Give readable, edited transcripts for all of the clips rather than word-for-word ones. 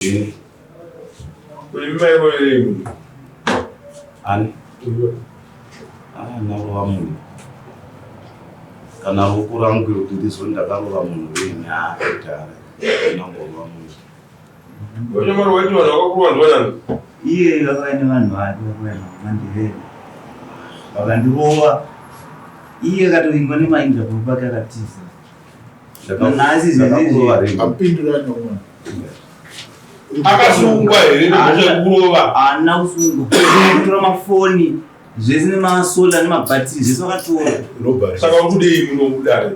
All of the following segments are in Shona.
Ini. Imi mairoverei munhu? Ani? Ah, narova munhu. Kana ruoko rangu iro kuti ndizvo ndakarova munhu ini haa kudhara. Ndinongorova munhu. Wachamari waiti vanhu vakakurwa ndivanani? Iye vakauya nevanhu vake vakauya navo mandevere vakandirova iye akatovingwa nemainterpol pake akatiza. Nhasi zvezvizvi. Apindurani umwe. Akasungwa here nemhosva yekurova? Haana kusungwa. Kutora mafoni zvese nemasola nemabhatiri zvese vakatora. Saka uri kudei muno mudare?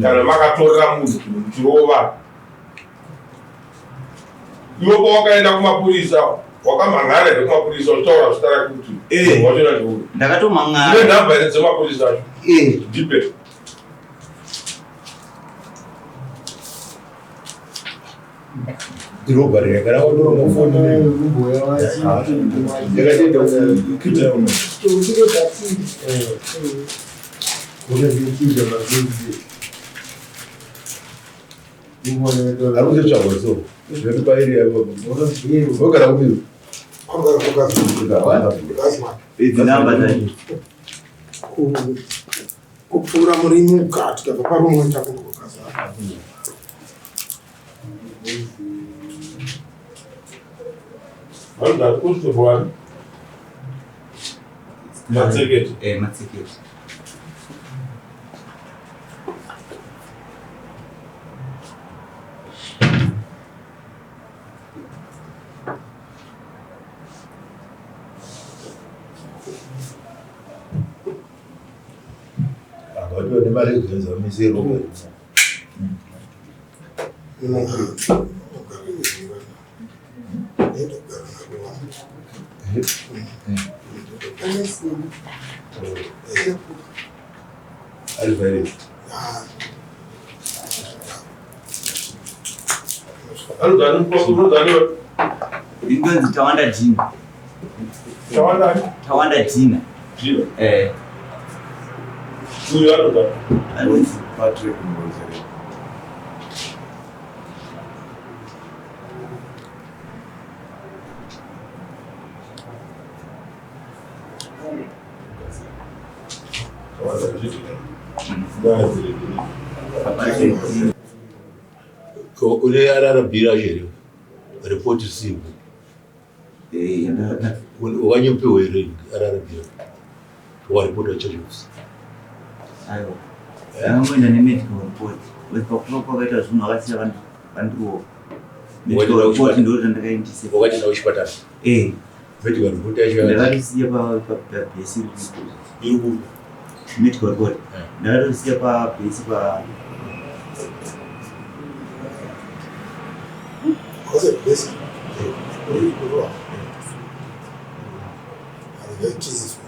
Kana makatorera munhu zvinhu muchirova. Iwe pawakaenda kumapurisa wakamhan'ara here kumapurisa uchitaura zita rake kuti Eh. wacho ndeuyu? Ndakatomhan'ara. Une nhamba here dzemapurisa acho? Eh. Ndipe. Robbery yakana watora mafoni yakatoenda kuita ari kutotsvagwa so zvekuti pairi vogara kupi Idzi namba dzacho. Kupfuura murimuka tikabva parumwe takunokazara. Vanhu constable wani? Matsekete. Eh, matsekete. Akatiwa nemari yekuzenza mise robbery. Ari virus. Anodani unodani Inonzi Tawanda Dina. Tawanda Tawanda Dina. Dina. Eh. Uyu anodani. Anonzi Patrick Mbonzere. Tawanda Dina. Patrick Dina. Une RRB racho here? Report risipo. Eh, ndakata. Wakanyopewa here RRB racho? Waripota charge office. Aiwa. Ndakangoenda nemedical report. Pakuva kwakaita zvinhu vakasiya vanhu vandirova. Medical report ndo zvandakaendesa. Wakati nawo chipatara. Eh. Medical report yacho ndakatosiya pabhesi riripo. Iri kupi? Medical report. Ndakatosiya pabhesi pa Bhesi. Handingaitizwe.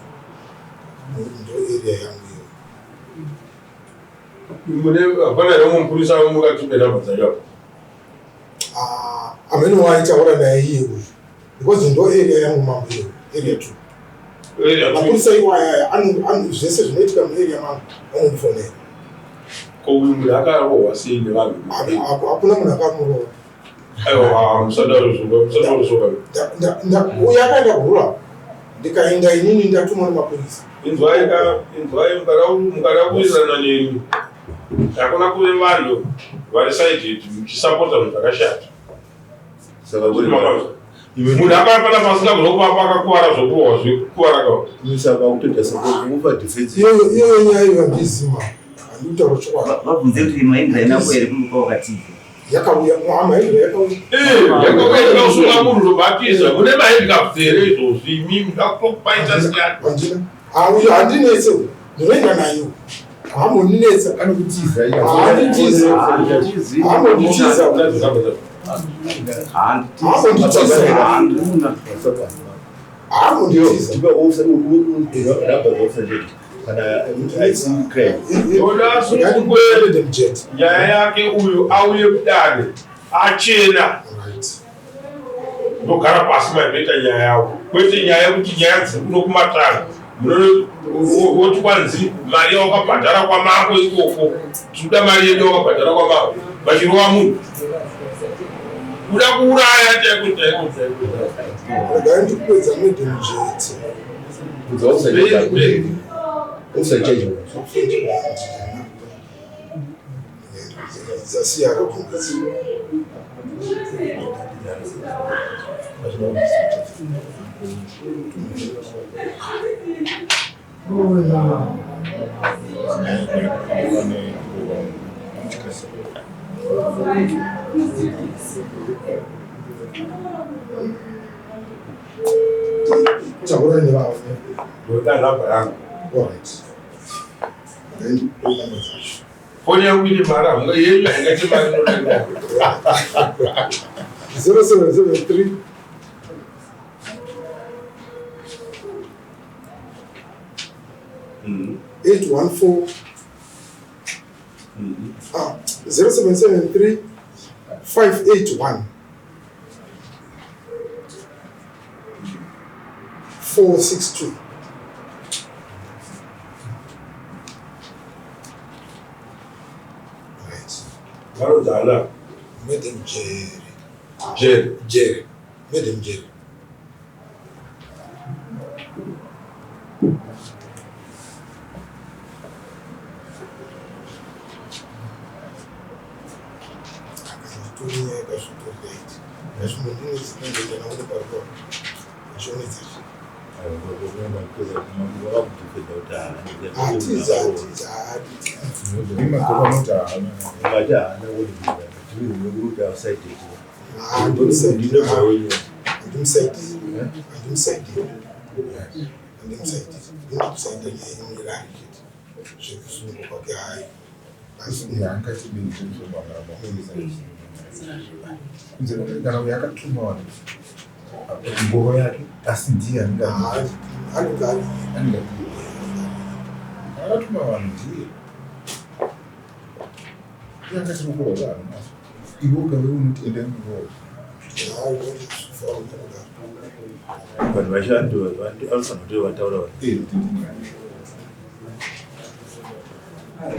Ndo area yangu iyo. Mune hapana here umwe mupurisa mukatipe namba dzacho apo? Ah, amene waitaura naye iye uyu because ndo area yangu mambo iyo area 2. Area 2. Mapurisa iwaya zvese zvinoitika muarea mangu anondifonera. Ko uyu munhu akarohwa sei nevanhu? Hakuna munhu akamurova. Aiwa, musadaro zvoka, musadaro zvoka. Uyu akaenda kurura ndikaenda inini ndatumwa nemapurisa. Inzwai ka, inzwai mukada kuwirirana neni. Hakuna kuve vanhu vari sided muchisapota zvinhu zvakashata. Saka kuri Munhu akapana pasingagona kuvapa akakuvara zvokurohwa zvekukuvara ka. Saka kutoita support kupa defense. Iyoyo nyaya iyo handizima handikutaura chokwadi. Vabvunze kuti maindira inako here kumba kwakatiza. Yakauya mahindra yakauya. Eh, yakauya inosunga munhu zvobatiza. Mune mahandcuffs here izvozvi imi muda kutokupaita siyana. Handina. Uyo handinetse uyo. Ndinoenda naye. Haambondinetsa. Anokutiza. Haanditiza. Haambonditiza. Haambonditiza. Haambonditiza. Ndoda asungwe nyaya yake uyu auye kudare achena. Ndogara pasi mainoita nyaya yavo, kwete nyaya yekuti nyaya dziri kuno kumatare woti kwanzi mari yawakabhadhara kwamako ikoko, tinoda mari yedu yawakabhadhara kwamako, vachirova munhu. Kuda kuuraya chaiko chaiko chaiko. Regai ndikupedza madam Jeti. Dzasiyana kunzi. Taura nevavo. Ndoda nhamba yangu. Alright. Regai ndikupe namba dzacho. Foni yangu ine mari hamunga yenyu haingaite mari inodarika. 0773 814 0773 581 462. Right. Vanonzi ana Madam Jerry. Jerry. Jerry. Madam Jerry. Zvekusungwa kwake hayi. Kana uyo akatuma vanhu ngoro yake, asi ndiye anenge Anenge ari anenge akatuma vanhu, ndiye iye akati rukorwa vanhu nazvo. Iwe ukave unoti endai muroora. Vanhu vashandi vanofanira kuti vataura vanhu.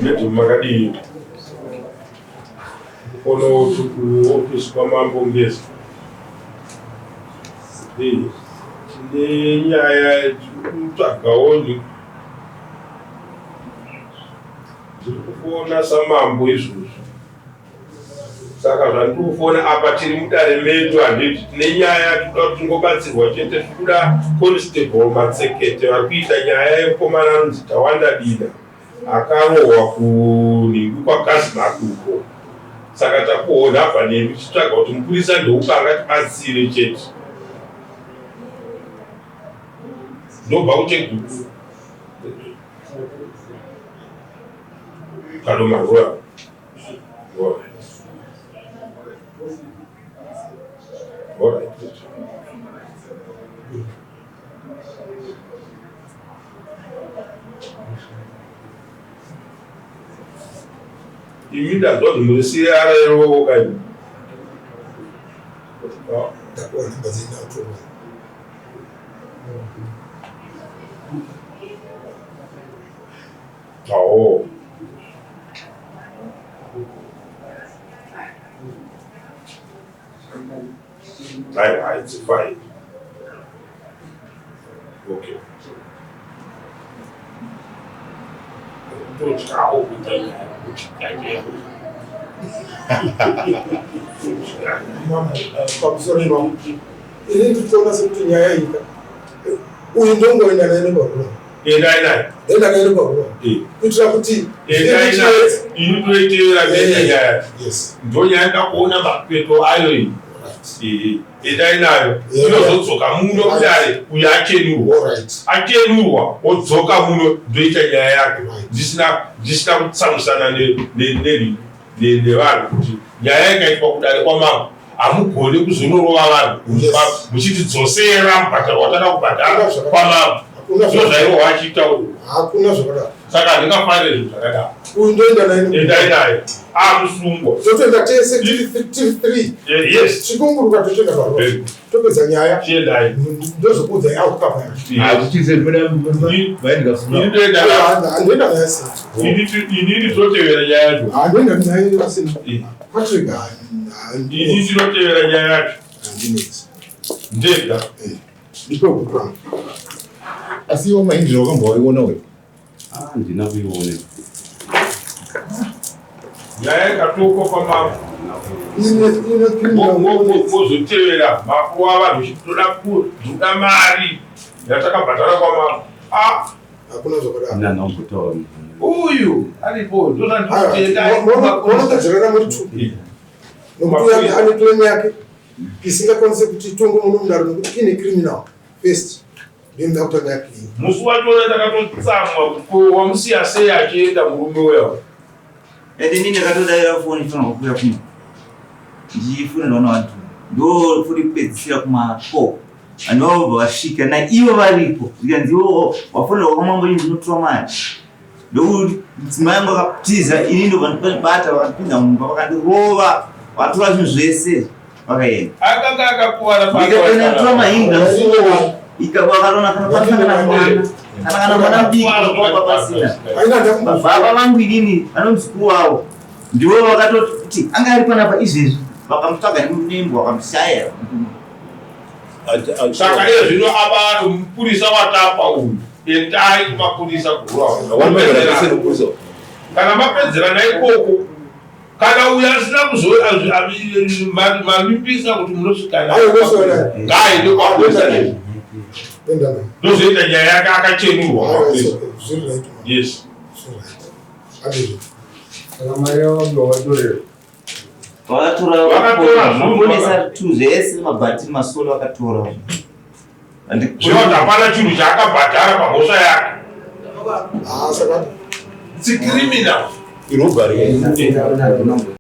Madam, makadii? Mukono kuofisi kwaMambo Ngezi. Tine nyaya yetikutsvagawo, ndiri kufona samambo izvozvo. Saka zvandiri kufona apa, tiri mudare medu, handiti? Tine nyaya, tikuda kuti tingobatsirwa chete. Tiri kuda Constable Matsekete vari kuita nyaya yemukomana anonzi Tawanda Dina, akarohwa kunhingi kwaGazmak uko. Saka takuona abva nemi tichitsvaga kuti mupurisa ndeupi angatibatsire chete. Ndobva kuChegutu, Kadoma Rural. Alright. Alright. Imi ndazwa kuti muri CRO kani? Ndakuwa nhamba dzeinatorwa. Oh. Aiwa, it's fine. Okay. Kutotyawo kuita nyaya, kutya nyaya. Mambo, pamusoro ipapo, ini ndikutoona sekuti nyaya iyi ka, uyu ndongoenda naye neparura. Endai naye. Ndoenda naye neparura kuitira kuti Endai naye. Ini toitevera ndoita nyaya. Yes. Ndonyaya ndakuona mapeto ayo iyi. Endai nayo. Inozodzoka muno kudare uyo achenurwa. Achenurwa odzoka muno, ndoita nyaya yake. Ndisina kutsamwisana nevanhu kuti nyaya ikaitwa kudare kwamambo, hamugoni kuzonorova vanhu muchiti dzosera mubhadharo watada kubhadhara kwamambo. Ndo zvairohwa achiita. Hakuna zvakadaro. Saka handingafaniri zvinhu zvakadaro. Uyu ndoenda naye. Endai naye amusungwa. Totoenda tese tiri three. Yes. Chikunguruka, totoenda parwa, topedza nyaya. Chiendai. Ndozokuudzai outcome yacho. Ini ndoenda. Handoenda naye asina. Inini totevera nyaya yacho. Handoenda naye asina Patrick. Ini ndinotevera nyaya yacho ndega. Ndipo kupanga. Asi iwo maindira wakambowaiona uyo? Handina kuiona. Nyaya ikatokwa pamambo mozotevera makuva vanhu toda kuda mari yatakabhadhara kwamambo. Ah, Hakuna zvakadaro. Nanaombotaura. Uyu aripo. Munogadzirana muri two nokuti uyu ane claim yake isingakwanise kuti itonge muno mudaro nekuti ine criminal first, ndoinoda kutanga yaclear. Musi wachona takatotsamwa kuti ko wamusiya sei achienda murume uya. Ende inini ndakatodaira foni ifanirwa kuuya kuno, ndichifonerwa navanhu ndo foni kupedzisira kuma 4, vanhu vavo vabva vasvika naivo varipo, zvikanzi ivo wafonerwa kwamambo, ini ndinotora mari. Ndokuti mudzimai yangu akatiza, ini ndobva ndibata, vakandipinza mumba, vakandirova, vakatora zvinhu zvese, vakaenda. Akanga akakuvara. Ndikatora mahinga vakarona kana pasina kana mwana, kana mwana mudiki pa pasina. Aina. Baba vangu inini vane muzukuru wavo, ndivo vakatoti anga ari panapa izvezvi, vakamutsvaga nembwa vakamushaya. Saka iye zvino aba mupurisa watapa uyu, endai kumapurisa. Gura kana mapedzerana ikoko, kana uyu asina kuzomavimbisa kuti munosvikana, ngaaende kwapurisa nezvi ndozoita nyaya yake akachenurwa kwapurisa. Yes. Saka mari yavo vatorera? Vakatora. Vakatora zvinhu. Mafonesa tu zvese, mabhatiri, masolo vakatora. Zvino kuti hapana chinhu chaakabhadhara pamhosva yake. Saka It's criminal. Irobhari.